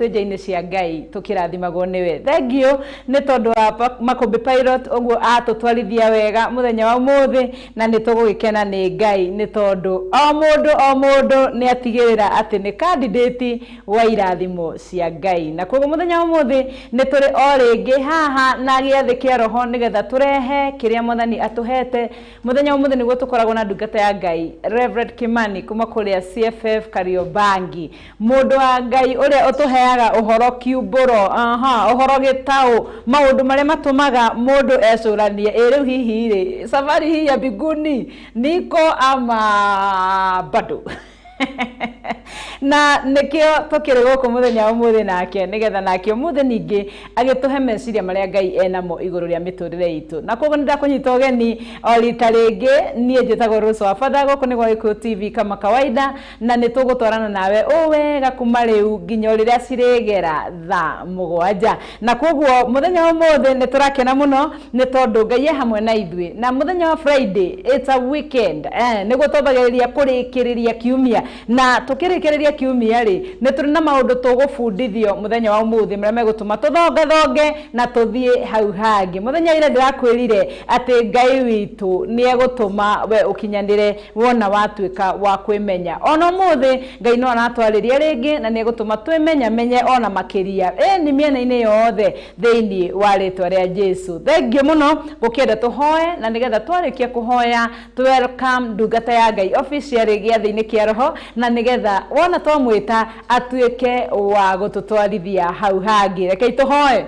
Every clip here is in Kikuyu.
Twĩ nja-inĩ cia Ngai tũkĩrathimagwo nĩwe. Thengiũ nĩ tondũ wa Makũmbĩ Pilot ũguo atũtwarithia wega mũthenya wa ũmũthĩ, na nĩ tũgũgĩkena nĩ Ngai nĩ tondũ o mũndũ o mũndũ nĩ atigĩrĩra atĩ nĩ candidate wa irathimo cia Ngai. Na koguo mũthenya wa ũmũthĩ nĩ tũrĩ o rĩngĩ haha na gĩathĩ kĩa roho nĩgetha tũrehe kĩrĩa Mwathani atũhete. Mũthenya wa ũmũthĩ nĩguo tũkoragwo na ndungata ya Ngai Reverend Kimani kuma kũrĩa CFF Kariobangi, mũndũ wa Ngai ũrĩa ũtũheaga ũhoro kiumbũro, aha, ũhoro gĩtaũ, maũndũ marĩa matũmaga mũndũ ecũranie, ĩ rĩu hihi rĩ, safari hii ya mbinguni niko ama bado? Na nĩkĩo tũkĩrĩ gũkũ mũthenya wa ũmũthĩ nake, nĩgetha nake ũmũthĩ ningĩ agĩtũhe meciria marĩa Ngai enamo igũrũ rĩa mĩtũrĩre itũ. Na koguo nĩ ndakũnyita ũgeni o rita rĩngĩ. Niĩ njĩtagwo Rose wa Father, gũkũ nĩ gwa Gĩkũyũ TV kama kawaida, na nĩ tũgũtwarana nawe ũũ wega kuma rĩu nginya o rĩrĩa cirĩgera thaa 7. Na koguo mũthenya wa ũmũthĩ nĩ tũrakena mũno nĩ tondũ Ngai e hamwe na ithuĩ. Na mũthenya wa Friday, it's a weekend, nĩguo twambagĩrĩria kũrĩkĩrĩria kiumia, na tũkĩrĩkĩrĩria kiumia rĩ, nĩ tũrĩ na maũndũ tũgũbundithio mũthenya wa ũmũthĩ marĩa megũtũma tũthongathonge na tũthiĩ hau hangĩ. Mũthenya ira ndĩrakwĩrire atĩ Ngai witũ nĩ egũtũma we ũkinyanĩre wona watuĩka wa kwĩmenya. Ona ũmũthĩ Ngai no aratwarĩria rĩngĩ na nĩ egũtũma twĩmenya menye ona makĩria, ĩni mĩena-inĩ yothe thĩinĩ wa rĩtwa rĩa Jesu. Thengiũ mũno. Gũkĩenda tũhoe, na nĩgetha twarĩkia kũhoya tũ welcome ndungata ya Ngai officially gĩathĩ-inĩ kĩa roho, na nĩgetha wona twamwĩta atuĩke wa gũtũtwarithia hau hangĩ. Rekei tũhoe.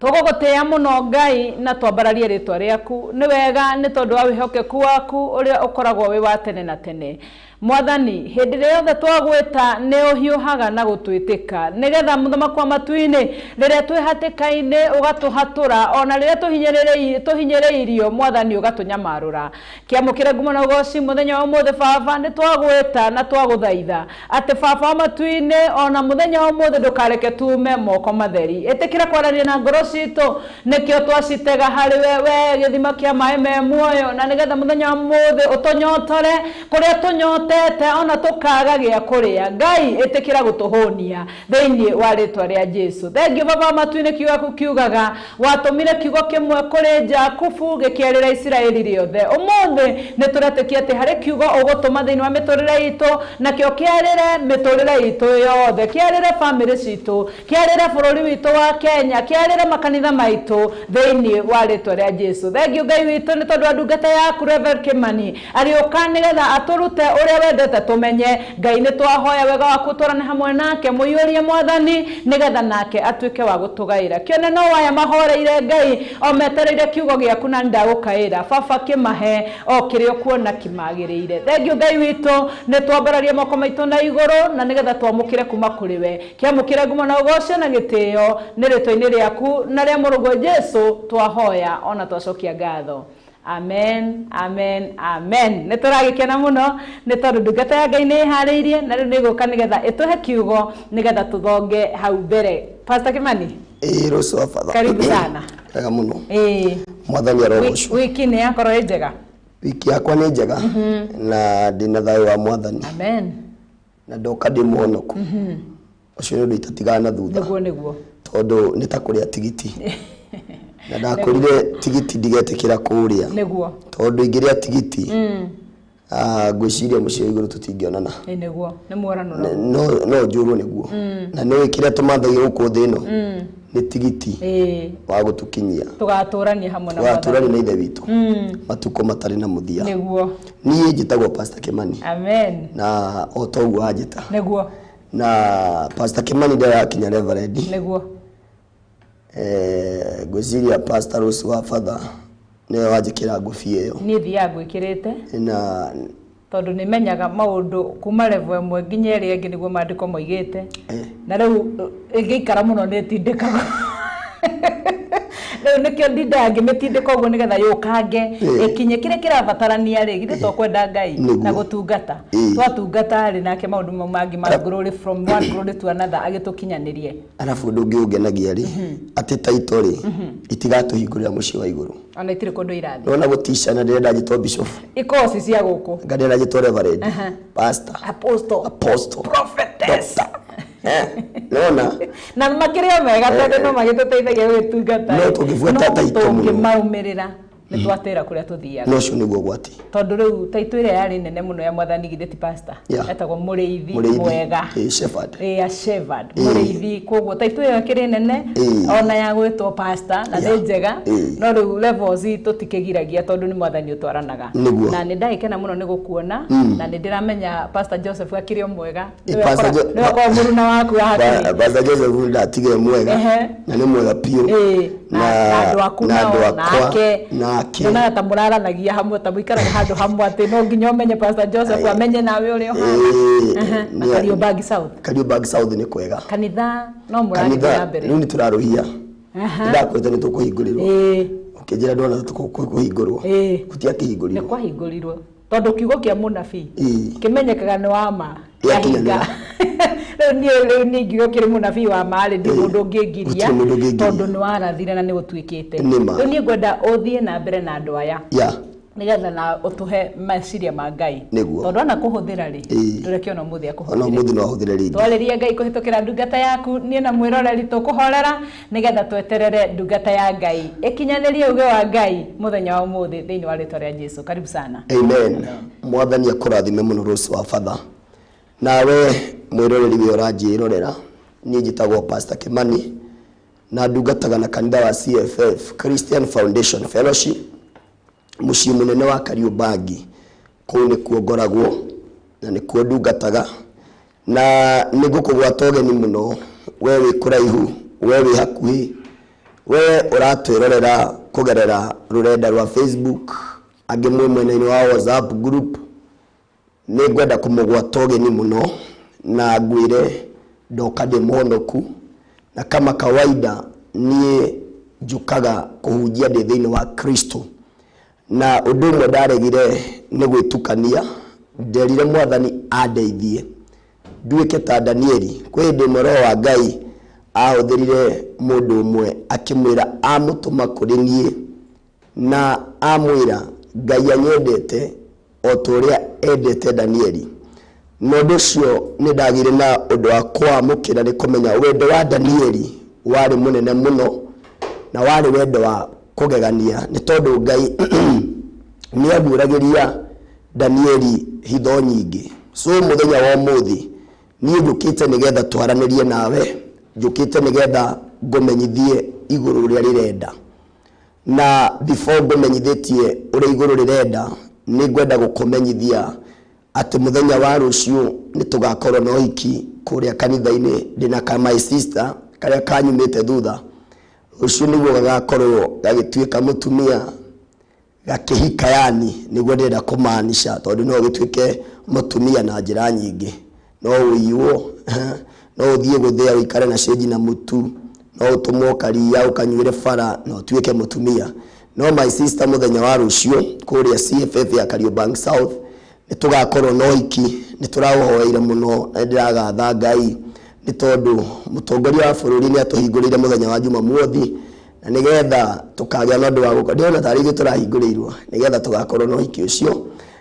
Tũgũgũtĩĩa mũno Ngai na twambararie rĩtwa rĩaku. Nĩ wega nĩ tondũ wa wĩhokeku waku ũrĩa ũkoragwo wĩ wa tene na tene. Mwathani, hĩndĩ ĩrĩa yothe twagwĩta nĩ ũhiũhaga na gũtwĩtĩka, nĩgetha mũthamaki wa matu-inĩ, rĩrĩa twĩ hatĩka-inĩ ũgatũhatũra, ona rĩrĩa tũhinyĩrĩirio Mwathani ũgatũnyamarũra. Kĩamũkĩre ngumo na ũgoci mũthenya wa ũmũthĩ. Baba, nĩ twagwĩta na twagũthaitha atĩ Baba wa matu-inĩ, ona mũthenya wa ũmũthĩ ndũkareke tume moko matheri. Ĩtĩkĩra kwaranĩria na ngoro citũ, nĩkĩo twacitega harĩ we, we gĩthima kĩa maĩ me muoyo, na nĩgetha mũthenya wa ũmũthĩ ũtũnyotore kũrĩa tũnyotete ona tũkaga gĩa kũrĩa. Ngai, ĩtĩkĩra gũtũhũnia thĩinĩ wa rĩtwa rĩa Jesu. Thengiũ Baba wa matu-inĩ. Kiugo gĩaku kiugaga watũmire kiugo kĩmwe kũrĩ Jakubu gĩkĩarĩra Isiraeli rĩothe. Ũmũthĩ nĩ tũretĩkia atĩ harĩ kiugo ũgũtũma thĩinĩ wa mĩtũrĩre itũ, nakĩo kĩarĩre mĩtũrĩre itũ yothe, kĩarĩre bamĩrĩ citũ, kĩarĩre bũrũri witũ wa Kenya, kĩarĩre makanitha maitũ thĩinĩ wa rĩtwa rĩa Jesu. Thengiũ Ngai witũ nĩ tondũ wa ndungata yaku Reverend Kimani agĩũka nĩgetha atũrute ũrĩa wendete tũmenye. Ngai, nĩ twahoya wega waku ũtwarane hamwe nake, mũiyũrie Mwathani, nĩgetha nake atuĩke wa gũtũgaĩra. Kĩone no aya mahoreire Ngai o metereire kiugo gĩaku, na ndagũkaĩra Baba, kĩmahe o kĩrĩa ũkuona kĩmagĩrĩire. Thengiũ Ngai witũ. Nĩ twambararia moko maitũ na igũrũ na nĩgetha twamũkĩre kuma kũrĩ we. Kĩamũkĩre ngumo na ũgoco na gĩtĩo. Nĩ rĩtwa-inĩ rĩaku na rĩa mũrũguo Jesu twahoya ona twacokia ngatho. Amen, amen, amen. Nĩ tũragĩkena mũno nĩ tondũ ndungata ya Ngai nĩ ĩharĩirie na rĩu nĩ ĩgũka nĩgetha ĩtũhe kiugo nĩgetha tũthonge hau mbere. Pastor Kimani. Ĩĩ, Rose wa Father. Karibu sana. Wega mũno. Mwathani arogocwo. Wiki nĩ yakorwo ĩ njega? Wiki yakwa nĩ njega na ndĩna thayũ wa Mwathani. Amen. Na ndoka ndĩ mũhonoku. Ũcio nĩ ũndũ itatigana na thutha. Nĩguo, nĩguo. Tondũ nĩ ta kũrĩa tigiti. Na ndakũrire tigiti ndigetĩkĩra kũũrĩa. Tondũ ingĩrĩa tigiti, ngwĩciria mũciĩ wa igũrũ tũtingĩonana. Ĩ nĩguo, nĩ muoranũro. No njũrwo nĩguo. Na nĩ kĩrĩa tũmathagia gũkũ thĩ ĩno nĩ tigiti wa gũtũkinyia. Tũgatũrania hamwe na Tũgatũrania na Ithe witũ matukũ matarĩ na mũthia. Niĩ njĩtagwo Pastor Kimani. Amen. Na o ta ũguo wanjĩta. Na Pastor Kimani ndarakinya Reverend. Ngwĩciria Pastor Rose wa Father nĩwe wanjĩkĩra ngũbia ĩyo. Niĩ thiaga ngwĩkĩrĩte. Na tondũ nĩ menyaga maũndũ kuma level ĩmwe nginya ĩrĩa ĩngĩ nĩguo maandĩko moigĩte. Na rĩu ĩngĩikara mũno nĩ ĩtindĩkagwo. Rĩu nĩkĩo ndindaga ngĩmĩtindĩka ũguo nĩgetha yũkange, ĩkinye kĩrĩa kĩrabatarania rĩ, githĩ to kwenda Ngai na gũtungata. Twatungata rĩ, nake maũndũ mau mangĩ ma glory, from one glory to another, agĩtũkinyanĩrie. Arabu ũndũ ũngĩ ũngenagia rĩ, atĩ taito rĩ itigatũhingũrĩra mũciĩ wa igũrũ. Ona itirĩ kũndũ irathiĩ. Nona gũticana, ndĩrenda njĩtwo bishop. Ikoci cia gũkũ. Nga ndĩrenda njĩtwo reverend, pastor, apostle, apostle, prophetess. Doctor. Nona na makĩrĩ o mega tondũ no magĩtũteithagia gũgĩtungata No tũngĩbuata taitũ mũno. Tũngĩmarũmĩrĩra nĩ twatĩra kũrĩa tũthiaga. No ũcio nĩguo ũgwati. Tondũ rĩu taitũ ĩrĩa yarĩ nene mũno ya mwathani githĩ ti pastor etagwo mũrĩithi mwega. Shepherd. Ya shepherd mũrĩithi, koguo taitũ ĩyo ĩkĩrĩ nene ona ya gwĩtwo pastor na nĩ njega, no rĩu levels tũtikĩgiragia tondũ nĩ mwathani ũtwaranaga. Na nĩ ndagĩkena mũno nĩ gũkuona na nĩ ndĩramenya Pastor Joseph akĩrĩ o mwega. Nĩwe akorwo mũruna waku wa hakuhĩ. Pastor Joseph ndatigire mwega na nĩ mwega biũ na andũ aku nao nake nyonaga ta mũraranagia hamwe ta mũikaraga handũ hamwe atĩ no nginya ũmenye Pastor Joseph amenye nawe ũrĩa ũhana. Na Kariobangi South. Kariobangi South nĩ kwega. Kanitha no mũrathiĩ na mbere. Rĩu nĩ tũrarũhia. Ndakwĩte nĩ tũkũhingũrĩrwo. Ũkĩnjĩra ndona tũkũhingũrwo. Gũtiakĩhingũrirwo. Nĩ kwahingũrirwo. Tondũ kiugo kĩa mũnabii kĩmenyekaga nĩ wa ma. Kĩahinga. Rĩu niĩ ingiuga kĩrĩ mũnabii wa ma rĩ, ndirĩ mũndũ ũngĩngiria tondũ nĩ warathire na nĩ gũtuĩkĩte. Rĩu niĩ ngwenda ũthiĩ na mbere na andũ aya nĩgetha na ũtũhe meciria ma Ngai. Tondũ ona kũhũthĩra rĩ, ndũreke ona ũmũthĩ akũhũthĩre. Ona ũmũthĩ no ahũthĩre rĩngĩ. Twarĩrie Ngai kũhĩtũkĩra ndungata yaku, niĩ na mwĩroreri tũkũhorera nĩgetha tweterere ndungata ya Ngai ĩkinyanĩrie uge wa Ngai mũthenya wa ũmũthĩ thĩinĩ wa rĩtwa rĩa Jesu. Karibu sana. Amen. Mwathani akũrathime mũno Rose wa Father. Nawe mwĩroreri wĩ ũranjĩrorera, niĩ njĩtagwo Pastor Kimani na ndungataga na kanitha wa CFF Christian Foundation Fellowship mũciĩ mũnene wa Kariobangi. Kũu nĩkuo ngoragwo na nĩkuo ndungataga, na nĩngũkũgwata ũgeni mũno, we wĩ kũraihu, we wĩ hakuhĩ, we ũratwĩrorera kũgerera rũrenda rwa Facebook, angĩ mwĩ mwena-inĩ wa WhatsApp group. Nĩ ngwenda kũmũgwata ũgeni mũno na ngwĩre ndoka ndĩ mũhonoku, na kama kawaida niĩ njũkaga kũhunjia ndĩ thĩinĩ wa Kristo. Na ũndũ ũmwe ndaregire nĩ gwĩtukania, nderire mwathani andeithie nduĩke ta Danieli. Kwĩ hĩndĩ ĩmwe Roho wa Ngai ahũthĩrire mũndũ ũmwe akĩmwĩra amũtũma kũrĩ niĩ na amwĩra Ngai anyendete o ta ũrĩa endete Danieli. Na ũndũ ũcio nĩ ndagĩire na ũndũ wa kwamũkĩra nĩ kũmenya wendo wa Danieli warĩ mũnene mũno na warĩ wendo wa kũgegania, nĩ tondũ Ngai nĩ aguũragĩria Danieli hitho nyingĩ. So mũthenya wa ũmũthĩ niĩ njũkĩte nĩgetha twaranĩrie nawe, njũkĩte nĩgetha ngũmenyithie igũrũ rĩrĩa rĩrenda. Na before ngũmenyithĩtie ũrĩa igũrũ rĩrenda, nĩ ngwenda gũkũmenyithia atĩ mũthenya wa rũciũ nĩ tũgakorwo na ũhiki kũrĩa kanitha-inĩ ndĩna ka my sister karĩa kanyumĩte thutha. Rũciũ nĩguo gagakorwo gagĩtuĩka mũtumia, gakĩhika, yani nĩguo ndĩrenda kũmaanisha, tondũ no gĩtuĩke mũtumia na njĩra nyingĩ. No ũiywo, no ũthiĩ gũthĩa ũikare na cĩnji na mũtu, no ũtũmwo karia ũkanyuĩre bara na ũtuĩke mũtumia. No my sister mũthenya wa rũciũ kũrĩa CFF ya Kariobangi South nĩ tũgakorwo na ũhiki, nĩ tũraũhoeire mũno na nĩndĩragatha Ngai nĩ tondũ mũtongoria wa bũrũri nĩ atũhingũrĩire mũthenya wa Jumamothi, na nĩgetha tũkagĩa na ũndũ wa gũka, ndĩrona tarĩ ithuĩ tũrahingũrĩirwo nĩgetha tũgakorwo na ũhiki ũcio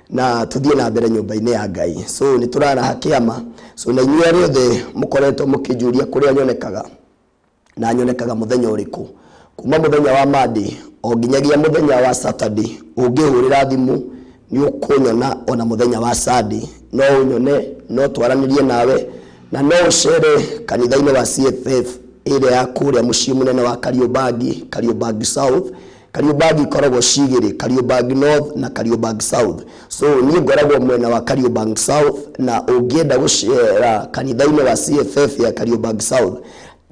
na tũthiĩ na mbere nyũmba-inĩ ya Ngai. So nĩ tũraraha kĩama. So na inyuĩ arĩa othe mũkoretwo mũkĩnjũria kũrĩa nyonekaga na nyonekaga mũthenya ũrĩkũ, kuma mũthenya wa Monday o nginyagia mũthenya wa Saturday, ũngĩhũrĩra thimũ nĩ ũkũnyona ona mũthenya wa Sunday no ũnyone, no twaranĩrie nawe na no ũcere kanitha-inĩ wa CFF ĩrĩa ya kũrĩa mũciĩ mũnene wa Kariobangi, Kariobangi South. Kariobangi ikoragwo cigĩrĩ, Kariobangi North na Kariobangi South. So niĩ ngoragwo mwena wa Kariobangi South, na ũngĩenda gũcera kanitha-inĩ wa CFF ya Kariobangi South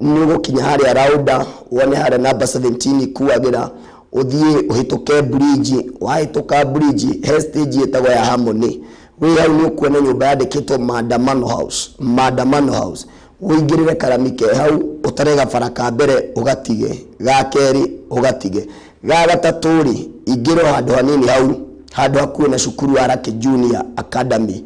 nĩ ũgũkinya harĩa Rauda, wone harĩa namba 17 ikuagĩra, ũthiĩ ũhĩtũke bridge, wahĩtũka bridge he stage ĩtagwo ya Harmony. Wĩ hau nĩ ũkuona nyũmba yandĩkĩtwo Maandamano House, Maandamano House. Ũingĩrĩre karami ke hau, ũtare gabara ka mbere ũgatige, ga kerĩ ũgatige, ga gatatũ rĩ ingĩra o handũ hanini hau, handũ hakuhĩ na cukuru wa Lucky Junior Academy.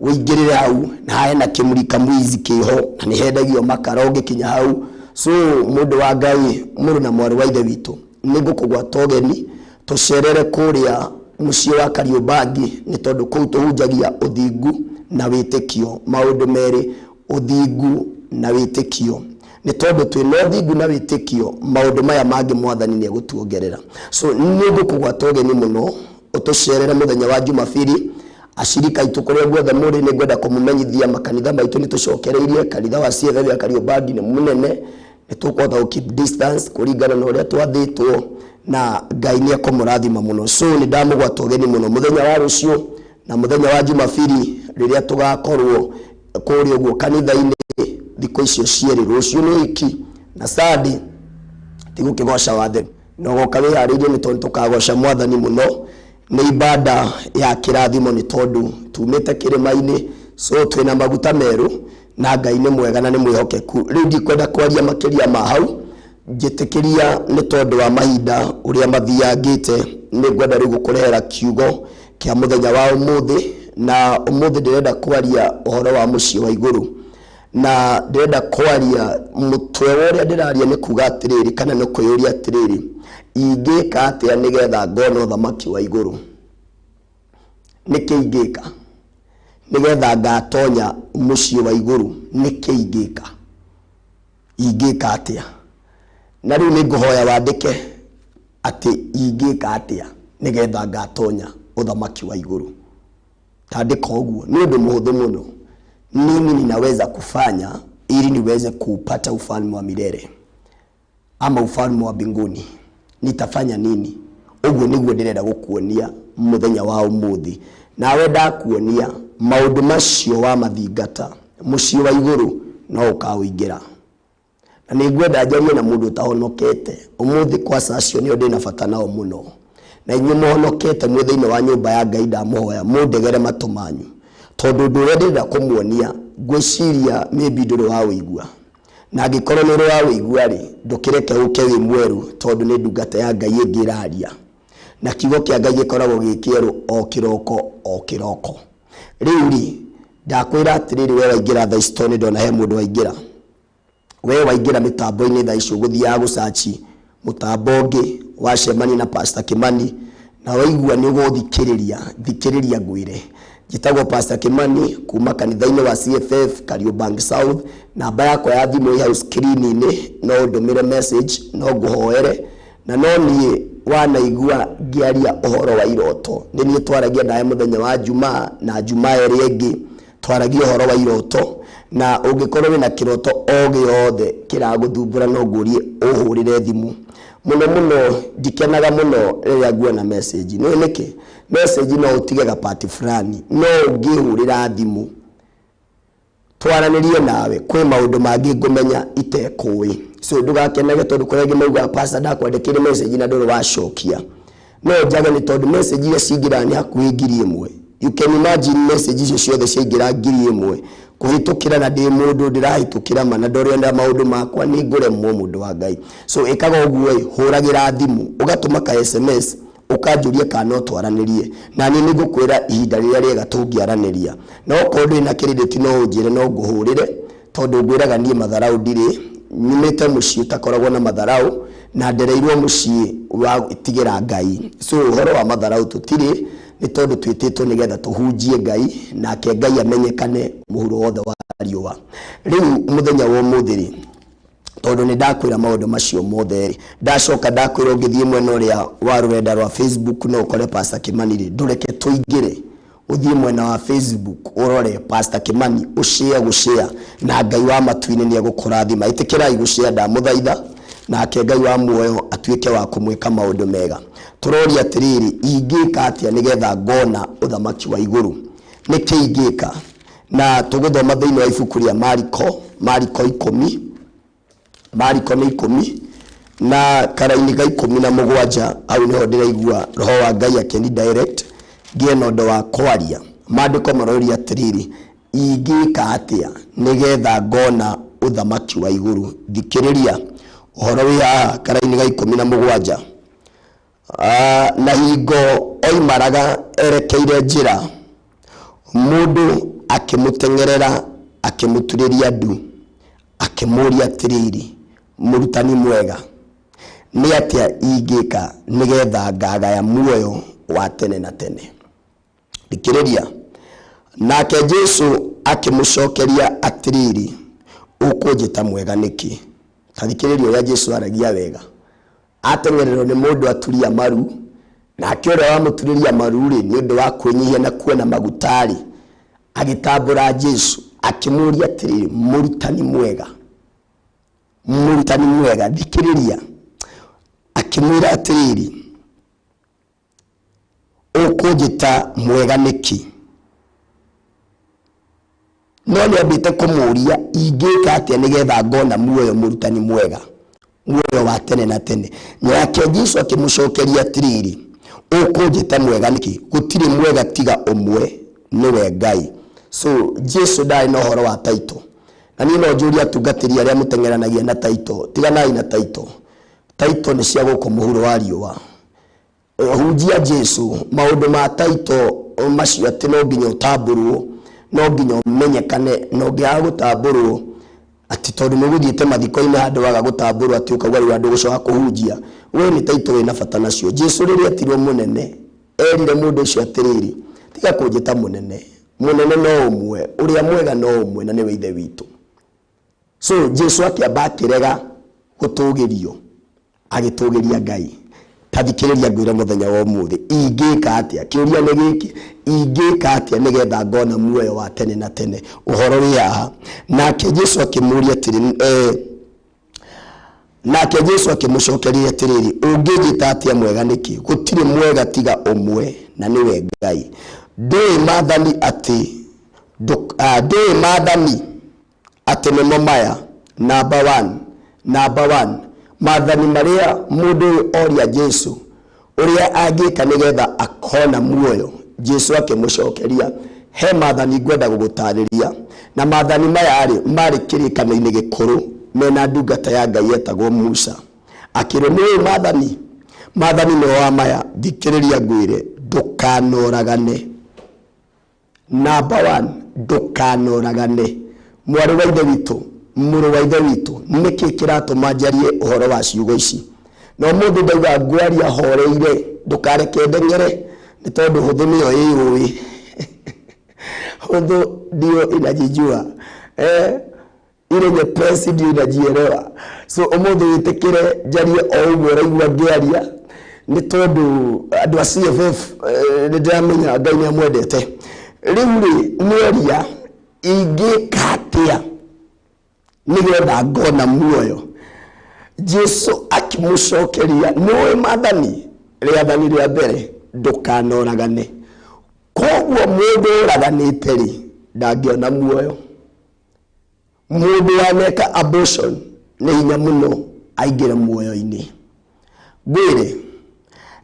Ũingĩrĩre hau na hena kĩmurika mwizi kĩho na nĩ hendagio makara ũngĩkinya hau. So mũndũ wa Ngai, mũrũ na mwarĩ wa ithe witũ, nĩ ngũkũgwata ũgeni tũcerere kũrĩa mũciĩ wa Kariobangi, nĩ tondũ kũu tũhunjagia ũthingu na wĩtĩkio, maũndũ merĩ, ũthingu na wĩtĩkio, nĩ tondũ twĩna ũthingu na wĩtĩkio maũndũ maya mangĩ mwathani nĩ egũtuongerera. So nĩ ngũkũgwata ũgeni mũno ũtũcerere mũthenya wa Jumapili. Ashirika aitũ kũrĩa guothe mũrĩ, nĩ ngwenda kũmũmenyithia makanitha maitũ nĩ tũcokereirie. Kanitha wa CFF ya Kariobangi nĩ mũnene, nĩ tũkũhota gũ keep distance kũringana na ũrĩa twathĩtwo, na Ngai nĩ ekũmũrathima mũno. So nĩ ndamũgwata ũgeni mũno mũthenya wa rũciũ na mũthenya wa Jumapili rĩrĩa tũgakorwo kũrĩa ũguo kanitha-inĩ thikũ icio cierĩ, rũciũ nĩ wiki na Sunday tigũkĩgoca watheri, na ũgoka wĩharĩirie nĩ tondũ tũkagoca mwathani mũno. Nĩ ibada ya kĩrathimo nĩ tondũ tumĩte kĩrĩma-inĩ, so twĩna maguta merũ na Ngai nĩ mwega na nĩ mwĩhokeku. Rĩu ndikwenda kwaria makĩria ma hau, njĩtĩkĩria nĩ tondũ wa mahinda ũrĩa mathiangĩte, nĩ ngwenda rĩu gũkũrehera kiugo kĩa mũthenya wa ũmũthĩ. Na ũmũthĩ ndĩrenda kwaria ũhoro wa mũciĩ wa igũrũ, na ndĩrenda kwaria mũtwe wa ũrĩa ndĩraria nĩ kuga atĩrĩrĩ, kana nĩ kwĩyũria atĩrĩrĩ, ingĩka atĩa nĩgetha ngona ũthamaki wa igũrũ? Nĩkĩ ingĩka nĩgetha ngatonya mũciĩ wa igũrũ? Nĩkĩ ingĩka? Ingĩka atĩa? Na rĩu nĩ ngũhoya wandĩke atĩ ingĩka atĩa nĩgetha ngatonya ũthamaki wa igũrũ. Tandĩka ũguo, nĩ ũndũ mũhũthũ mũno. Nini ninaweza kufanya ili niweze kuupata ufalme wa milele ama ufalme wa mbinguni? Nitafanya nini? Ũguo nĩguo ndĩrenda gũkuonia mũthenya wa ũmũthĩ. Nawe ndakuonia maũndũ macio wa mathingata, mũciĩ wa igũrũ no ũkaũingĩra. Na nĩ ngwenda njarie na mũndũ ũtahonokete ũmũthĩ, kwaca acio nĩo ndĩna bata nao mũno. Na inyuĩ mũhonokete mwĩ thĩinĩ wa nyũmba ya Ngai, ndamũhoya mũndegere matũ manyu, tondũ ũndũ ũrĩa ndĩrenda kũmuonia ngwĩciria maybe ndũrĩ wa wĩigua, na angĩkorwo nĩ ũrĩ wa wĩigua rĩ, ndũkĩreke ũke wĩ mwerũ, tondũ nĩ ndungata ya Ngai ĩngĩ ĩraria, na kiugo kĩa Ngai gĩkoragwo gĩ kĩerũ o kĩroko o kĩroko. Rĩu rĩ, ndakwĩra atĩrĩrĩ, we waingĩra thaa ici, tondũ nĩ ndona he mũndũ waingĩra, we waingĩra mĩtambo-inĩ thaa ici ũgũthiaga gũcaci mũtambo ũngĩ, wacemania na Pastor Kimani na waigua nĩ ũgũthikĩrĩria, thikĩrĩria ngwĩre. Njĩtagwo Pastor Kimani kuma kanitha-inĩ wa CFF Kariobangi South. Namba yakwa ya thimũ ĩ hau screen-inĩ, no ũndũmĩre message, no ngũhoere. Na no niĩ wanaigua ngĩaria ũhoro wa iroto, nĩ niĩ twaragia nawe mũthenya wa Jumaa na Jumaa ĩrĩa ĩngĩ twaragia ũhoro wa iroto. Na ũngĩkorwo wĩna kĩroto o gĩothe kĩragũthumbũra, no ngũrie ũhũrĩre thimũ. Mũno mũno ndikenaga mũno rĩrĩa nguona message. Nĩ nĩkĩ? Message no ũtige gapati fulani, no ũngĩhũrĩra thimũ twaranĩrie nawe, kwĩ maũndũ mangĩ ngũmenya itekũĩ. So ndũgakenage tondũ kũrĩa angĩ maugaga, "Pastor, ndakwandĩkĩire message na ndũrĩ wacokia." No njage nĩ tondũ message iria cingĩraga nĩ hakuhĩ 1,000. You can imagine message icio ciothe ciaingĩra 1,000 kũhĩtũkĩra, na ndĩ mũndũ ndĩrahĩtũkĩra ma na ndorenda maũndũ makwa, nĩ ngũremwo, mũndũ wa Ngai. So ĩkaga ũguo ĩ, hũragĩra thimũ, ũgatũma ka SMS, ũkanjũria kana no twaranĩrie, na niĩ nĩ ngũkwĩra ihinda rĩrĩa rĩega tũngĩaranĩria. Na okorwo ndũrĩ na credit, no ũnjĩre no ngũhũrĩre, tondũ ngwĩraga niĩ matharau ndirĩ. Nyumĩte mũciĩ ũtakoragwo na matharau, na ndereirwo mũciĩ wa gwĩtigĩra Ngai. So ũhoro wa matharau tũtirĩ, nĩ tondũ twĩtĩtwo nĩgetha tũhunjie Ngai, nake Ngai amenyekane mũhuro wothe wa riũa. Rĩu mũthenya wa ũmũthĩ rĩ, tondũ nĩ ndakwĩra maũndũ macio mothe rĩ, ndacoka ndakwĩra ũngĩthiĩ mwena ũrĩa wa rũrenda rwa Facebook no ũkore Pastor Kimani rĩ, ndũreke tũingĩre, ũthiĩ mwena wa Facebook ũrore Pastor Kimani, ũshare gũshare, na Ngai wa matu-inĩ nĩ egũkũrathima. Ĩtĩkĩrai gũshare, ndamũthaitha, nake Ngai wa muoyo atuĩke wa kũmwĩka maũndũ mega. Tũroria atĩrĩrĩ, ingĩka atĩa nĩgetha ngona ũthamaki wa igũrũ? Nĩkĩ ingĩka? Na tũgũthoma thĩinĩ wa ibuku rĩa Mariko, Mariko 10, Mariko nĩ 10 na karaini ga 17. Hau nĩho ndĩraigua roho wa Ngai akĩni direct ngĩe na ũndũ wa kwaria. Maandĩko maroria atĩrĩrĩ, ingĩka atĩa nĩgetha ngona ũthamaki wa igũrũ? Thikĩrĩria ũhoro wĩ haha karaini ga 17. Na hingo oimaraga erekeire njĩra, mũndũ akĩmũteng'erera, akĩmũturĩria ndu, akĩmũũria atĩrĩrĩ, "Mũrutani mwega, nĩ atĩa ingĩka nĩgetha ngagaya muoyo wa tene na tene?" Thikĩrĩria. Nake Jesu akĩmũcokeria atĩrĩrĩ, Ũkũnjĩta mwega nĩkĩ? Ta thikĩrĩria ũrĩa Jesu aragia wega. Ateng'ererwo nĩ mũndũ aturia maru, nake ũrĩa wamũturĩria maru rĩ, nĩ ũndũ wa kwĩnyihia na kuona maguta rĩ, agĩtambũra Jesu akĩmũũria atĩrĩrĩ, mũrutani mwega, mũrutani mwega, thikĩrĩria. Akĩmwĩra atĩrĩrĩ, ũkũnjĩta mwega nĩkĩ? No nĩ ambĩte kũmũũria, ingĩka atĩa nĩgetha ngona muoyo, mũrutani mwega, muoyo wa tene na tene? Nake Jesu akĩmũcokeria atĩrĩrĩ, ũkũnjĩta mwega nĩkĩ? Gũtirĩ mwega tiga ũmwe, nĩwe Ngai. So Jesu ndarĩ na ũhoro wa taito. Na niĩ no njũrie atungatĩri arĩa mũteng'eranagia na taito, tiganai na taito. Taito nĩ cia gũkũ mũhuro wa riũa. Hunjia Jesu, maũndũ ma taito macio atĩ no nginya ũtambũrwo, no nginya ũmenyekane, na ũngĩaga gũtambũrwo atĩ tondũ nĩ ũgũthiĩte mathiko-inĩ handũ waga gũtambũrwo atĩ ũkauga rĩu andũ gũcoka kũhunjia, we nĩ taito wĩna bata nacio. Jesu rĩrĩa etirwo mũnene, erire mũndũ ũcio atĩrĩrĩ, tiga kũnjĩta mũnene, mũnene no ũmwe, ũrĩa mwega no ũmwe, na nĩwe Ithe witũ. So Jesu akĩamba akĩrega gũtũgĩrio, agĩtũgĩria Ngai. Ta thikĩrĩria ngwĩre mũthenya wa ũmũthĩ, ingĩka atĩa? Kĩũria nĩ gĩkĩ, ingĩka atĩa nĩgetha ngona muoyo wa tene na tene? Ũhoro wĩ haha. Nake Jesu akĩmũũria atĩrĩ, nake Jesu akĩmũcokeria atĩrĩrĩ, ũngĩnjĩta atĩa mwega nĩkĩ? Gũtirĩ mwega tiga ũmwe, na nĩwe Ngai. Ndũĩ maathani atĩ, ndũĩ maathani atĩ nĩmo maya? Number one, number one, maathani marĩa mũndũ ũyũ oria Jesu ũrĩa angĩka nĩgetha akona muoyo. Jesu akĩmũcokeria, he maathani ngwenda gũgũtarĩria, na maathani maya rĩ, marĩ kĩrĩkanĩro-inĩ gĩkũrũ mena ndungata ya Ngai yetagwo Musa. Akĩrwo, nĩũĩ maathani? Maathani nĩmo wa maya, thikĩrĩria ngwĩre, ndũkanoragane. Number one, ndũkanoragane. Mwarĩ wa Ithe witũ, mũrũ wa Ithe witũ, nĩkĩ kĩratũma njarie ũhoro wa ciugo ici? Na ũmũthĩ ndauga ngwaria horeire, ndũkareke ndeng'ere, nĩ tondũ hũthũ nĩyo ĩyũĩ. Hũthũ ndio inajijua. Ile nyepesi ndio inajielewa. So ũmũthĩ wĩtĩkĩre njarie o ũguo ũraigua ngĩaria, nĩ tondũ andũ a CFF, nĩ ndĩramenya Ngai nĩ amwendete. Rĩu rĩ, nĩoria ingĩka atĩa nĩgetha ngona muoyo? Jesu akĩmũcokeria, nĩũĩ maathani? Rĩathani rĩa mbere, ndũkanoragane. Koguo mũndũ ũraganĩte rĩ, ndangĩona muoyo. Mũndũ waneka abortion nĩ hinya mũno aingĩre muoyo-inĩ. Ngwĩre,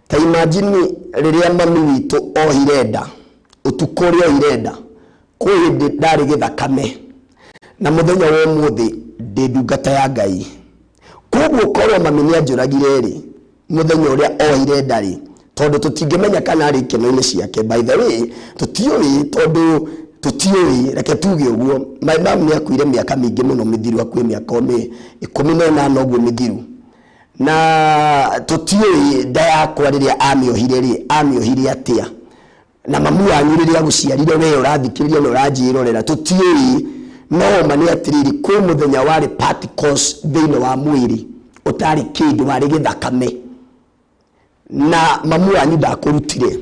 ta imagine rĩrĩa mami witũ ohire nda, ũtukũ ũrĩa ohire nda, kwĩ hĩndĩ ndarĩ gĩthakame, na mũthenya wa ũmũthĩ ndĩ ndungata ya Ngai. Koguo korwo mami nĩ anjũragire rĩ, mũthenya ũrĩa ohire nda rĩ, tondũ tũtingĩmenya kana arĩ ikeno-inĩ ciake. By the way, tũtiũĩ, tondũ tũtiũĩ, reke tuge ũguo. My mom nĩ akuire mĩaka mĩingĩ mũno mĩthiru, akuĩ mĩaka 18 ũguo mĩthiru. Na tũtiũĩ nda yakwa rĩrĩa amĩohire rĩ, amĩohire atĩa. Na mamu wanyu rĩrĩa agũciarire we ũrathikĩrĩria na ũranjĩrorera, tũtiũĩ. No ma nĩ atĩrĩrĩ, kwĩ mũthenya warĩ particles thĩinĩ wa mwĩrĩ ũtarĩ kĩndũ, warĩ gĩthakame, na mamu wanyu ndakũrutire.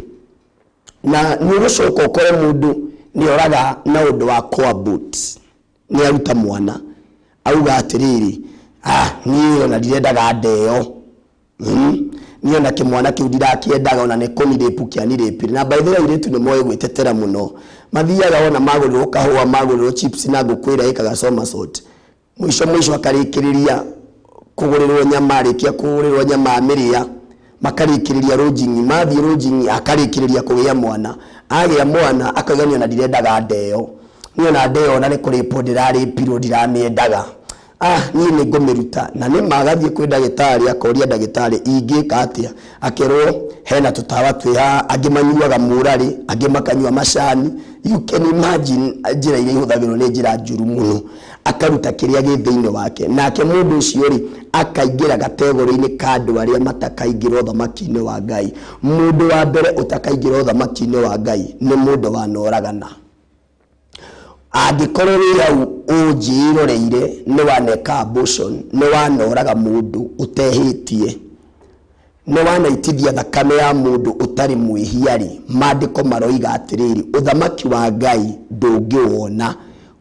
Na nĩ ũgũcoka ũkore mũndũ nĩ oraga na ũndũ wa coabort, nĩ aruta mwana auga atĩrĩrĩ, niĩ ona ndirendaga ndeo, niĩ ona kĩmwana kĩu ndirakĩendaga, ona nĩ kũnirĩpu kĩanirĩpire. Na by the way, airĩtu nĩ moĩ gwĩtetera mũno, mathiaga ona magũrĩrwo kahũa, magũrĩrwo chips na ngũkũ ĩrĩa ĩkaga somersault, mũico mũico akarĩkĩrĩria kũgũrĩrwo nyama, arĩkia kũgũrĩrwo nyama amĩrĩa, makarĩkĩrĩria rũnjing'i, mathiĩ rũnjing'i akarĩkĩrĩria kũgĩa mwana, agĩa mwana akauga niĩ ona ndirendaga ndeo, niĩ ona ndeo ona nĩ kũrĩpwo ndĩrarĩpirwo, ndiramĩendaga, niĩ nĩ ngũmĩruta. Na nĩ ma agathiĩ kwĩ ndagĩtarĩ, akoria ndagĩtarĩ ingĩka atĩa, akerwo hena tũtawa twĩ haha, angĩ manyuaga mũrarĩ, angĩ makanyua macani. You can imagine njĩra iria ihũthagĩrwo nĩ njĩra njũru mũno. Akaruta kĩrĩa gĩ thĩinĩ wake, nake mũndũ ũcio rĩ, akaingĩra gategũrĩ-inĩ ka andũ arĩa matakaingĩra ũthamaki-inĩ wa Ngai. Mũndũ wa mbere ũtakaingĩra ũthamaki-inĩ wa Ngai nĩ mũndũ wanoragana. Angĩkorwo wĩ hau ũnjĩroreire nĩ waneka abortion, nĩ wanoraga mũndũ ũtehĩtie, nĩ wanaitithia thakame ya mũndũ ũtarĩ mwĩhia rĩ, maandĩko maroiga atĩrĩrĩ, ũthamaki wa Ngai ndũngĩwona.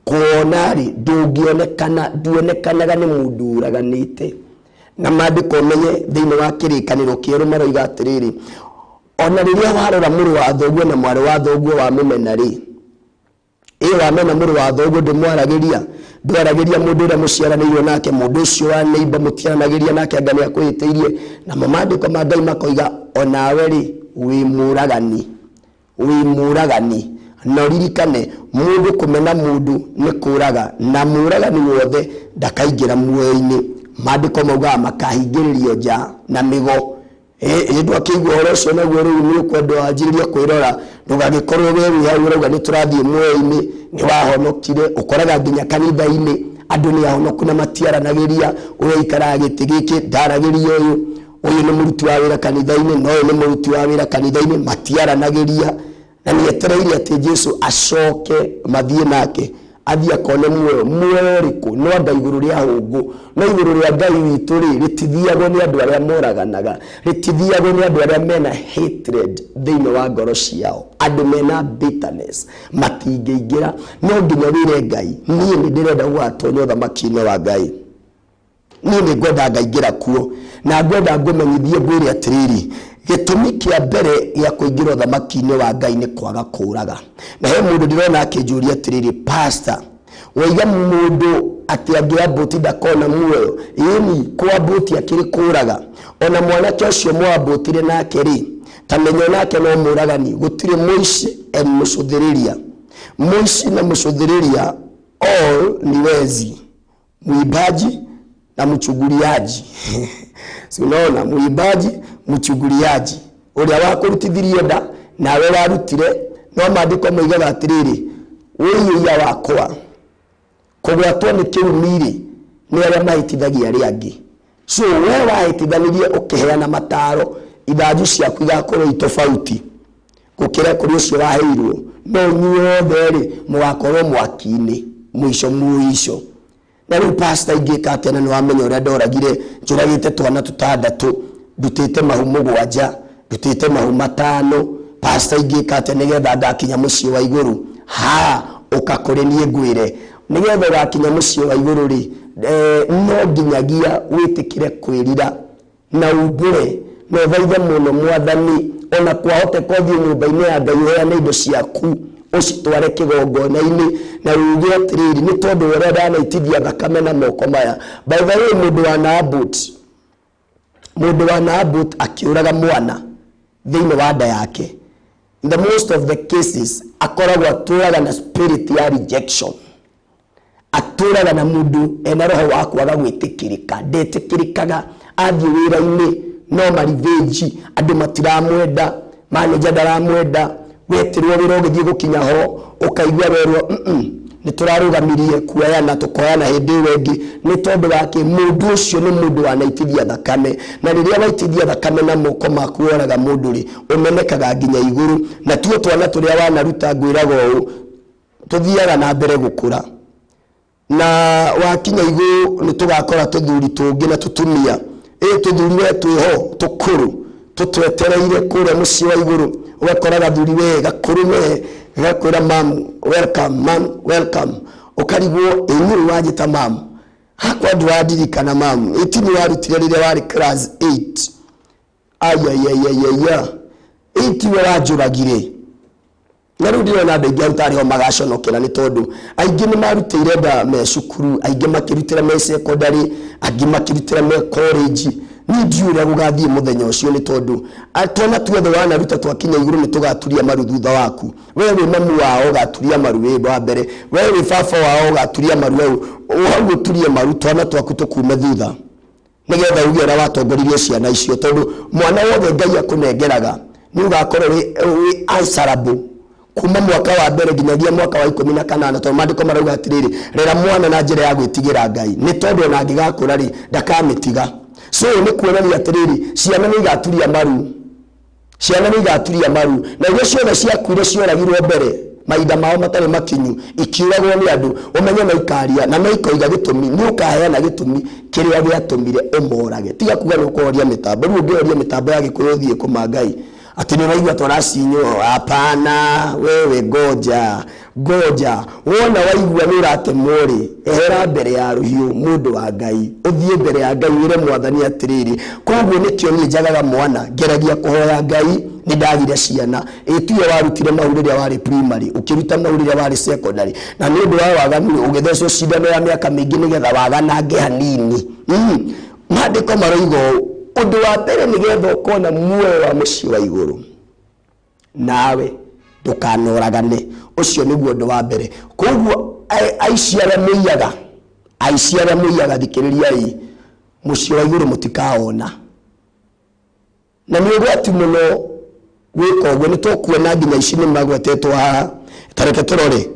Kuona rĩ, ndũngĩonekana, nduonekanaga nĩ mũndũ ũraganĩte. Na maandĩko ũmenye thĩinĩ wa kĩrĩkanĩro kĩerũ maroiga atĩrĩrĩ, ona rĩrĩa warora mũrũ wa thoguo na mwarĩ wa thoguo wa mũmena rĩ, ĩ wamena mũrũ wa thoguo ndũmwaragĩria, ndwaragĩria mũndũ ũrĩa mũciaranĩirwo nake, mũndũ ũcio wa neighbor mũtiaranagĩria nake, anga nĩakwĩhĩtĩirie. Namo maandĩko ma Ngai makoiga onawe rĩ, wĩ mũragani, wĩ mũragani. Na ũririkane mũndũ kũmena mũndũ nĩ kũraga, na mũragani wothe ndakaingĩra muoyo-inĩ. Maandĩko maugaga makahingĩrĩrio nja na mĩgo. Ĩ ndwakĩigua ũhoro ũcio naguo rĩu nĩ ũkwenda wanjĩrĩrie kwĩrora, ndũgagĩkorwo we wĩ hau ũrauga nĩ tũrathiĩ muoyo-inĩ, nĩ wahonokire. Ũkoraga nginya kanitha-inĩ andũ nĩ ahonoku na matiaranagĩria, ũyũ aikaraga gĩtĩ gĩkĩ ndaragĩria ũyũ, ũyũ nĩ mũruti wa wĩra kanitha-inĩ na ũyũ nĩ mũruti wa wĩra kanitha-inĩ, matiaranagĩria. Na nĩ etereire atĩ Jesu acoke mathiĩ nake athiĩ akone muoyo. Muoyo ũrĩkũ? No anga igũrũ rĩa hũngũ, no igũrũ rĩa Ngai witũ rĩ, rĩtithiagwo nĩ andũ arĩa moraganaga, rĩtithiagwo nĩ andũ arĩa mena hatred thĩinĩ wa ngoro ciao, andũ mena bitterness matingĩingĩra. No nginya wĩre Ngai, niĩ nĩ ndĩrenda gũgatonya ũthamaki-inĩ wa Ngai, niĩ nĩ ngwenda ngaingĩra kuo, na ngwenda ngũmenyithie ngwĩre atĩrĩrĩ, gĩtũmi kĩa mbere gĩa kũingĩra ũthamaki-inĩ wa Ngai nĩ kwaga kũraga. Na he mũndũ ndĩrona akĩnjũria atĩrĩrĩ, pastor, waiga mũndũ atĩ angĩambũti ndakona muoyo. Ĩni, kwambũti akĩrĩ kũraga. Ona mwanake ũcio mwambũtire nake rĩ, ta menya nake no mũragani. Gũtirĩ mũici and mũcũthĩrĩria. Mũici na mũcũthĩrĩria all ni wezi, mwimbaji na mchunguliaji. Si unaona, mwimbaji, mchunguliaji, ũrĩa wakũrutithirie nda nawe warutire. No maandĩko moigaga atĩrĩrĩ, wĩiyũiya wakwa kũgwatwo nĩ kĩrumi-rĩ, nĩ arĩa mahĩtithagia arĩa angĩ. So we wahĩtithanirie ũkĩheana mataro, ithanju ciaku igakorwo i tofauti gũkĩra kũrĩ ũcio waheirwo. No inyuothe rĩ, mũgakorwo mwaki-inĩ mũico mũico. Na rĩu pastor ingĩka atĩa na nĩ wamenya ũrĩa ndoragire, njũragĩte twana tũtandatũ, ndutĩte mahu 7, ndutĩte mahu 5. Pastor ingĩka atĩa nĩgetha ngakinya mũciĩ wa igũrũ? Ha, ũka kũrĩ niĩ ngwĩre, nĩgetha ũgakinya mũciĩ wa igũrũ rĩ, no nginyagia wĩtĩkĩre kwĩrira na umbũre na ũthaithe mũno Mwathani. Ona kwahoteka ũthiĩ nyũmba-inĩ ya Ngai ũheane indo ciaku ũcitware kĩgongona-inĩ na uge atĩrĩrĩ, nĩ tondũ ũrĩa ndanaitithia thakame na moko maya. By the way, mũndũ wa Naboth akĩũraga mwana thĩinĩ wa nda yake, in the most of the cases akoragwo atũraga na spirit ya rejection, atũraga na mũndũ ena roho wa kwaga gwĩtĩkĩrĩka, ndetĩkĩrĩkaga, athiĩ wĩra-inĩ no marivĩnji, andũ matiramwenda, manager ndaramwenda, wetĩrwo wĩra ũgĩthiĩ gũkinya ho ũkaigua werwo nĩ tũrarũgamirie kuoyana tũkoyana hĩndĩ ĩyo ĩngĩ. Nĩ tondũ wake mũndũ ũcio nĩ mũndũ wanaitithia thakame, na rĩrĩa waitithia thakame na moko maku woraga mũndũ rĩ, ũmenekaga nginya igũrũ. Na tuo twana tũrĩa wanaruta, ngwĩraga ũũ, tũthiaga na mbere gũkũra, na wakinya igũrũ nĩ tũgakora tũthuri tũngĩ na tũtumia. Ĩ tũthuri we twĩho tũkũrũ tũtwetereire kũrĩa mũciĩ wa igũrũ, ũgakora gathuri we gakũrũ we gakwĩra mam welcome, mam welcome, ũkarigwo ĩnyũrũ wanjĩta mam, hakwa ndũrandirikana mam, ĩtini warutire rĩrĩa warĩ class 8, ayayayaya, ĩtiwe wanjũragire. Na rĩu ndĩrona andũ aingĩ aruta arĩho magaconokera, nĩ tondũ aingĩ nĩ marutĩire nda me cukuru, aingĩ makĩrutĩra me secondary, angĩ makĩrutĩra me college. Niĩ ndiũĩ ũrĩa gũgathiĩ mũthenya ũcio, nĩ tondũ twana tuothe wanaruta twakinya igũrũ nĩ tũgaturia maru thutha waku. We wĩ mamu wao ũgaturia maru wĩ wa mbere, we wĩ baba wao ũgaturia maru, hau ũturie maru twana twaku tũkume thutha, nĩgetha uge ũrĩa watongoririe ciana icio. Tondũ mwana wothe Ngai akũnengeraga nĩ ũgakorwo wĩ answerable kuma mwaka wa mbere nginyagia mwaka wa 18, tondũ maandĩko marauga atĩrĩrĩ, rera mwana na njĩra ya gwĩtigĩra Ngai, nĩ tondũ ona angĩgakũra rĩ, ndakamĩtiga. So nĩ kuonania atĩrĩrĩ, ciana nĩ igaturia maru, ciana nĩ igaturia maru, na iria ciothe ciakuire cioragirwo mbere Mahinda mao matarĩ makinyu, ikiuragwo nĩ andũ, ũmenye no ikaria na no ikoiga gĩtũmi, nĩ ũkaheana gĩtũmi kĩrĩa gĩatũmire ũmorage. Tiga kuga nĩ ũkũhoria mĩtambo. Rĩu ũngĩhoria mĩtambo ya Gĩkũyũ ũthiĩ kũma Ngai atĩ nĩ ũraigua tũracinywo. Hapana, wewe ngoja ngoja, wona waigua nĩ ũratemwo rĩ, ehera mbere ya rũhiũ, mũndũ wa Ngai, ũthiĩ mbere ya Ngai wĩre Mwathani atĩrĩrĩ, koguo nĩkĩo niĩ njagaga mwana, ngeragia kũhoya Ngai nĩ ndagire ciana. Ĩtuye warutire mau rĩrĩa warĩ primary, ũkĩruta mau rĩrĩa warĩ secondary, na nĩ ũndũ wa waganu ũgĩthecwo cindano ya mĩaka mĩingĩ nĩgetha waganange hanini. Maandĩko maroiga ũũ, ũndũ wa mbere nĩgetha ũkona muoyo wa mũciĩ wa igũrũ, nawe ndũkanoragane. Ũcio nĩguo ũndũ wa mbere. Koguo aici arĩa mũiyaga, aici arĩa mũiyaga, thikĩrĩriai, mũciĩ wa igũrũ mũtikaona. Na nĩ ũgwati mũno gwĩka ũguo. Nĩ tũkuona nginya ici nĩ magwetetwo haha. Ta reke tũrore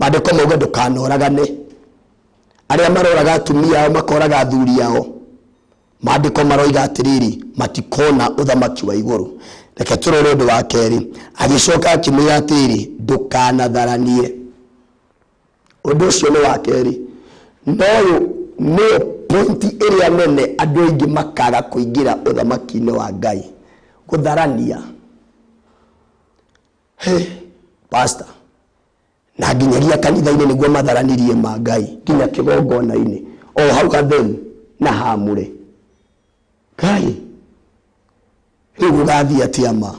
maandĩko mauga ndũkanoragane. Arĩa maroraga atumia ao, makoraga athuri ao, maandĩko maroiga atĩrĩrĩ, matikona ũthamaki wa igũrũ. Reke tũrore ũndũ wa kerĩ. Agĩcoka akĩmwĩra atĩrĩrĩ, ndũkanatharanie. Ũndũ ũcio nĩ wa kerĩ, no ũyũ nĩyo pointi ĩrĩa nene andũ aingĩ makaga kũingĩra ũthamaki-inĩ wa Ngai, gũtharania. He pastor, na nginyagia kanitha-inĩ nĩguo matharanirie ma Ngai, nginya kĩgongona-inĩ o hau hatheru na hamũre. Ngai, rĩu gũgathiĩ atĩa ma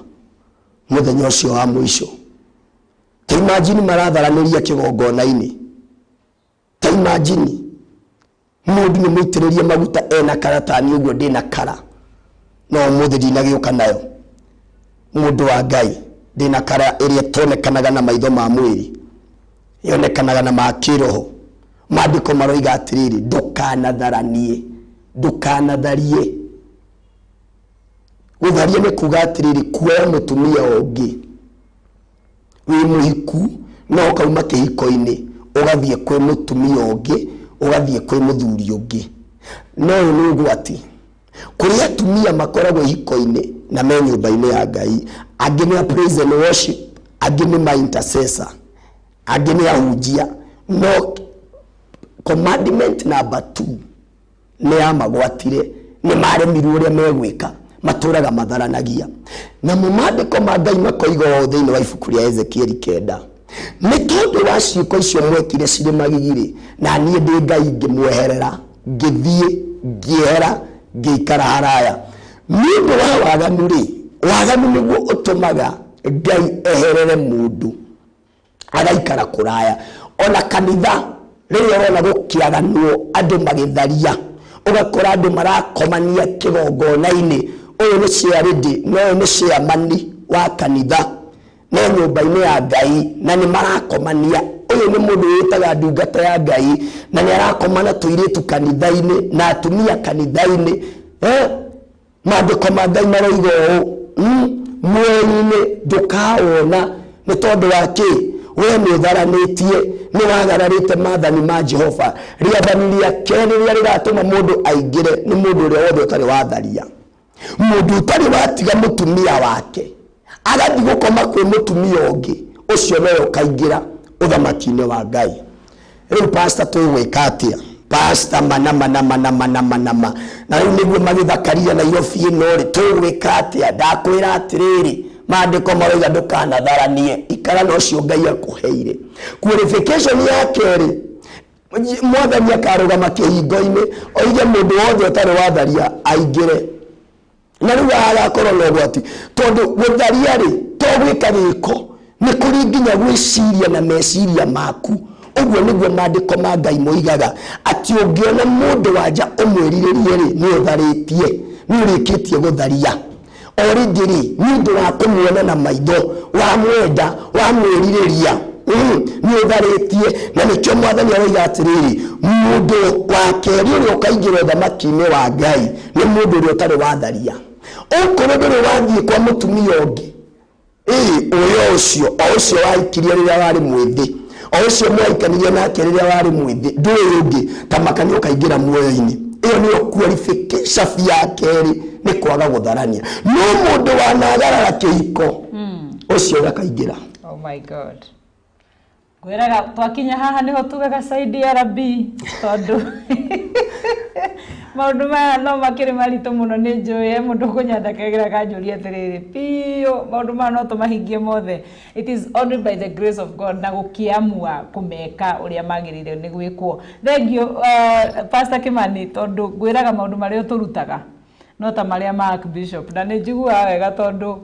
mũthenya ũcio wa mũico? Ta imagine maratharanĩria kĩgongona-inĩ. Ta imagine mũndũ nĩ mũitĩrĩrie maguta ena karatani ũguo, ndĩna kara no ũmũthĩ ndinagĩũka nayo. Mũndũ wa Ngai, ndĩna kara ĩrĩa ĩtonekanaga na maitho ma mwĩrĩ, yonekanaga na ma kĩroho. Maandĩko maroiga atĩrĩrĩ, ndũkanatharanie, ndũkanatharie. Gũtharia nĩ kuga atĩrĩrĩ, kuoya mũtumia ũngĩ. Wĩ mũhiku no ũkauma kĩhiko-inĩ ũgathiĩ kwĩ mũtumia ũngĩ, ũgathiĩ kwĩ mũthuri ũngĩ. No ũyũ nĩ ũgwati. Kũrĩ atumia makoragwo ihiko-inĩ na me nyũmba-inĩ ya Ngai, angĩ nĩ a praise and worship, angĩ nĩ ma intercessor, angĩ nĩ ahunjia, no commandment number 2 nĩ yamagwatire, nĩ maremirwo ũrĩa megwĩka, matũraga matharanagia. Namo maandĩko ma Ngai makoiga ũũ thĩinĩ wa ibuku rĩa Ezekieli 9, nĩ tondũ wa ciĩko icio mwekire cirĩ magigi-rĩ, na niĩ ndĩ Ngai ngĩmweherera, ngĩthiĩ ngĩehera, ngĩikara haraya. Nĩ ũndũ wa waganu rĩ, waganu nĩguo ũtũmaga Ngai eherere mũndũ agaikara kũraya. Ona kanitha rĩrĩa ũrona gũkĩaganwo, andũ magĩtharia, ũgakora andũ marakomania kĩgongona-inĩ, ũyũ nĩ chairlady na ũyũ nĩ chairman wa kanitha, no nyũmba-inĩ ya Ngai na nĩ marakomania. Ũyũ nĩ mũndũ wĩtaga ndungata ya Ngai na nĩ arakomana tũirĩtu kanitha-inĩ na atumia kanitha-inĩ. Maandĩko ma Ngai maroiga ũũ, muoyo-inĩ ndũkawona. Nĩ tondũ wa kĩ? We nĩ ũtharanĩtie, nĩ wagararĩte maathani ma Jehova. Rĩathani rĩa kerĩ rĩrĩa rĩgatũma mũndũ aingĩre nĩ mũndũ ũrĩa wothe ũtarĩ watharia, mũndũ ũtarĩ watiga mũtumia wake agathiĩ gũkoma kwĩ mũtumia ũngĩ, ũcio nowe ũkaingĩra ũthamaki-inĩ wa Ngai. Rĩu pastor, tũgwĩka atĩa pastor? Mana mana mana mana mana ma na rĩu nĩguo magĩthakaria Nairobi ĩno rĩ, tũgwĩka atĩa? Ndakwĩra atĩrĩrĩ, maandĩko maroiga ndũkanatharanie, ikara na ũcio Ngai akũheire. Qualification ya kerĩ, Mwathani akarũgama kĩhingo-inĩ oige mũndũ wothe ũtarĩ watharia aingĩre. Na rĩu agakorwo na ũgwati, tondũ gũtharia rĩ, to gwĩka gĩko, nĩ kũrĩ nginya gwĩciria na meciria maku. Ũguo nĩguo maandĩko ma Ngai moigaga, atĩ ũngĩona mũndũ wanja ũmwĩrirĩrie rĩ, nĩ ũtharĩtie, nĩ ũrĩkĩtie gũtharia o rĩngĩ rĩ, nĩ ũndũ wa kũmuona na maitho, wamwenda, wamwĩrirĩria, nĩ ũtharĩtie. Na nĩkĩo Mwathani aroiga atĩrĩrĩ, mũndũ wa kerĩ ũrĩa ũkaingĩra ũthamaki-inĩ wa Ngai nĩ mũndũ ũrĩa ũtarĩ watharia. Okorwo ndũrĩ wathiĩ kwa mũtumia ũngĩ, ĩĩ, ũyũ ũcio o ũcio waikirie rĩrĩa warĩ mwĩthĩ, o ũcio mwaikanirie nake rĩrĩa warĩ mwĩthĩ, ndũĩ ũngĩ, ta maka nĩ ũkaingĩra muoyo-inĩ. Ĩyo nĩyo qualification ya kerĩ, nĩ kwaga gũtharania. No mũndũ wanagarara kĩhiko, ũcio ndakaingĩra. Oh my God. Ngwĩraga twakinya haha nĩho tugaga saidi ya rabi, tondũ maũndũ maya no makĩrĩ maritũ mũno. Nĩ njũĩ he mũndũ ũkũnyandakagĩra akanjũria atĩrĩrĩ, biũ maũndũ maya no tũmahingie mothe? It is only by the grace of God na gũkĩamua kũmeka ũrĩa magĩrĩire nĩ gwĩkwo. Thank you, Pastor Kimani, tondũ ngwĩraga maũndũ marĩa ũtũrutaga no ta marĩa ma Archbishop, na nĩ njiguaga wega tondũ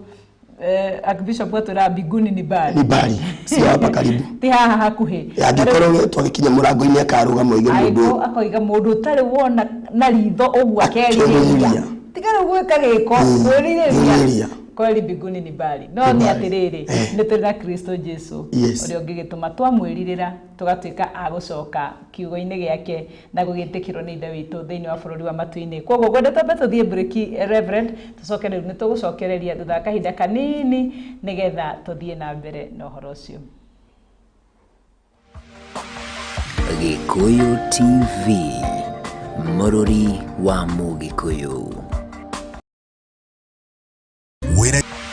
Archbishop atwĩraga mbinguni ni mbali. Ni mbali, sio hapa karibu. Ti haha hakuhĩ. Angĩkorwo twagĩkinya mũrango-inĩ akarũgama oige mũndũ Aiko akoiga mũndũ ũtarĩ wona na ritho ũguo akerirĩria. Akerirĩria. Tiga rĩu gwĩka gĩko, kwĩrirĩria. Kwĩrirĩria kweli mbinguni ni mbali, no Ni nĩ mbali. atĩrĩrĩ, nĩ tũrĩ na Kristo Jesu ũrĩa ũngĩgĩtũma twamwĩrirĩra tũgatuĩka a gũcoka kiugo-inĩ gĩake na gũgĩtĩkĩrwo nĩ Ithe witũ thĩinĩ wa bũrũri wa matu-inĩ. Koguo ngwenda twambe tũthiĩ breki, Reverend, tũcoke rĩu nĩ tũgũcokereria thutha wa kahinda kanini nĩgetha tũthiĩ na mbere na ũhoro ũcio. Gikuyu TV, mũrũri wa Mũgĩkũyũ.